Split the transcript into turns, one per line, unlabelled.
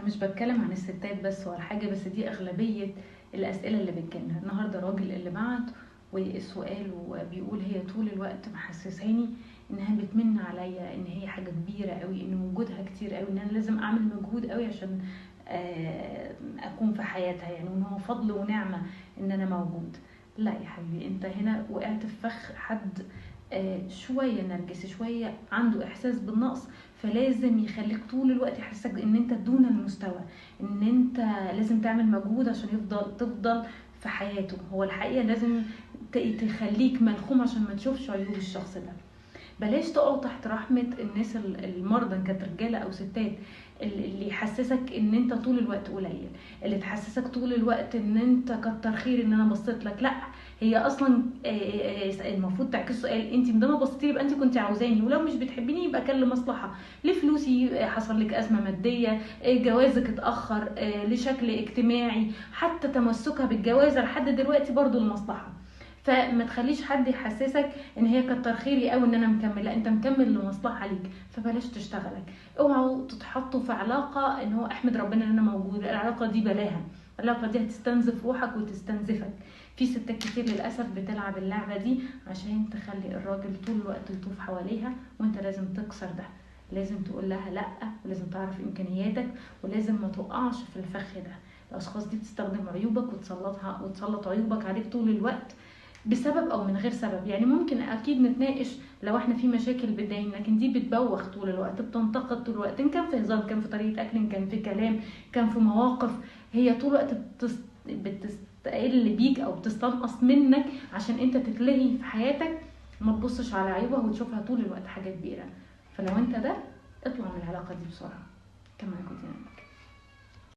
مش بتكلم عن الستات بس ولا حاجة، بس دي اغلبية الاسئلة اللي بتجيلنا. النهارده راجل اللي بعت والسؤال وبيقول هي طول الوقت محسساني انها بتمن عليا، ان هي حاجة كبيرة قوي، ان وجودها كتير قوي، ان انا لازم اعمل مجهود قوي عشان اكون في حياتها، يعني وان هو فضل ونعمه ان انا موجود. لا يا حبيبي، انت هنا وقعت في فخ حد شوية نرجسي، شوية عنده احساس بالنقص، فلازم يخليك طول الوقت يحسسك ان انت دون المستوى، ان انت لازم تعمل مجهود عشان تفضل في حياته. هو الحقيقة لازم تخليك ملخوم عشان ما تشوفش عيوب الشخص ده. بلاش تقعوا تحت رحمه الناس المرضى، ان كانت رجاله او ستات، اللي يحسسك ان انت طول الوقت قليل، اللي تحسسك طول الوقت ان انت كتر خير ان انا بصيت لك. لا، هي اصلا المفروض تعكس سؤال، انت ما بصيتي يبقى انت كنت عاوزاني، ولو مش بتحبيني يبقى كان لمصلحة، لفلوسي، حصل لك ازمة مادية، جوازك اتاخر، لشكل اجتماعي، حتى تمسكها بالجواز لحد دلوقتي برضو المصلحة. فما تخليش حد يحسسك ان هي كتر خيري او ان انا مكمل، لا انت مكمل لمصلحة ليك، فبلاش تشتغلك. اوعوا تتحطوا في علاقة ان هو احمد ربنا ان انا موجود، العلاقة دي بلاها، العلاقة دي هتستنزف روحك وتستنزفك. في ستات كتير للاسف بتلعب اللعبة دي عشان تخلي الراجل طول الوقت يطوف حواليها، وانت لازم تكسر ده، لازم تقول لها لا، ولازم تعرف امكانياتك، ولازم ما تقعش في الفخ ده. الاشخاص دي بتستخدم عيوبك وتسلطها وتسلط عيوبك عليك طول الوقت بسبب او من غير سبب. يعني ممكن اكيد نتناقش لو احنا في مشاكل بتضايقنا، لكن دي بتبوخ طول الوقت، بتنتقد طول الوقت، ان كان في هزار، كان في طريقه اكل، ان كان في كلام، كان في مواقف، هي طول الوقت بتستقل بيك او بتستنقص منك عشان انت تتلهي في حياتك، ما تبصش على عيوبها وتشوفها طول الوقت حاجة كبيرة. فلو انت ده اطلع من العلاقة دي بسرعة. كمان